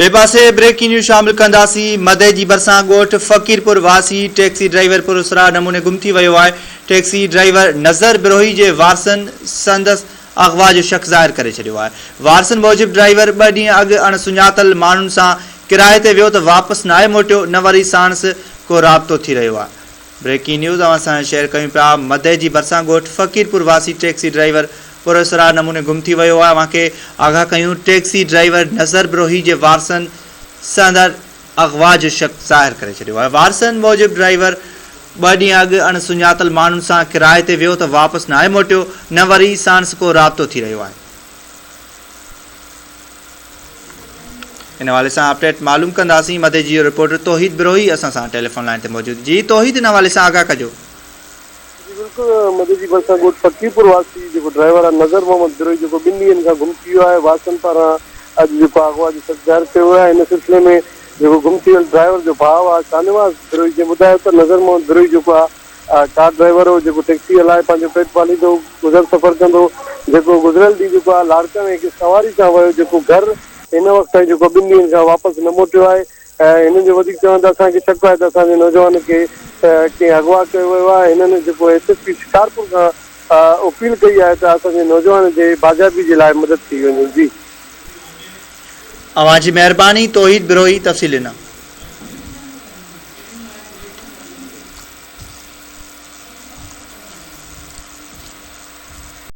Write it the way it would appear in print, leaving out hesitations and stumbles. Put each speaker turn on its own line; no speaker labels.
ٻئي پاسي breaking news شامل ڪنداسين، مدئي جي ڀرسان ڳوٺ فقيرپور واسي ٽيڪسي ڊرائيور پراسرار نموني گم ٿي ويو آهي، ٽيڪسي ڊرائيور نظر بروهي جي وارثن سندس اغوا جو شڪ ظاهر ڪري ڇڏيو آهي، وارثن موجب ڊرائيور ٻه ڏينهن اڳ اڻ سڃاتل ماڻهن سان ڪرائي تي ويو ته واپس ناهي موٽيو نه وري ساڻس ڪو رابطو ٿي رهيو آهي. بريڪنگ نيوز اوهان سان شيئر ڪيون پيا مدئي جي ڀرسان ڳوٺ فقيرپور واسي ٽيڪسي ڊرائيور پراسرار نموني گم ٿي ويو آهي اوهان کي آگاهه ڪيون ٽيڪسي ڊرائيور نظر بروهي جي وارثن سندر اغوا جو شڪ ظاهر ڪري ڇڏيو آهي وارثن موجب ڊرائيور ٻه ڏينهن اڳ اڻ سڃاتل ماڻهن سان ڪرائي تي ويو ته واپس ناهي موٽيو نه وري ساڻس ڪو رابطو ٿي رهيو آهي. ان حوالي سان اپڊيٽ معلوم ڪنداسين مدي جي رپورٽر توحيد بروهي اسان سان ٽيليفون لائين تي موجود جي توحيد ان حوالي سان آگاهه ڪجو.
جي بلڪل مدي جي ڀرسان ڳوٺ فقيرپور واسي جيڪو ڊرائيور آهي نظر محمد بروهي جيڪو ٻن ڏينهن کان گم ٿي ويو آهي وارثن پاران اڄ جيڪو اغوا جو شڪ ظاهر ڪيو ويو آهي ان سلسلي ۾ جيڪو گم ٿي ويل ڊرائيور جو ڀاء آهي شاهنواز بروهي جنهن ٻڌايو ته نظر محمد بروهي جيڪو آهي ڪار ڊرائيور هو جيڪو ٽيڪسي هلائي پنهنجو پيٽ پاليندو هو، گذر سفر ڪندو هو، جيڪو گذريل ڏينهن جيڪو آهي لاڙڪاڻي هڪ سواري سان ويو جيڪو گهر هن وقت تائين جيڪو ٻن ڏينهن کان واپس نه موٽيو آهي ۽ هنن جو وڌيڪ چوڻ ته اسان کي شڪ آهي ته اسان جي نوجوان کي ڪنهن اغوا ڪيو ويو آهي هنن جيڪو ايس ايس پي شڪارپور کان اپيل ڪئي آهي ته اسان جي نوجوان جي بازيابي جي لاء مدد ڪئي وڃي جي.
اوهان جي مهرباني توحيد بروهي تفصيل ڏنا.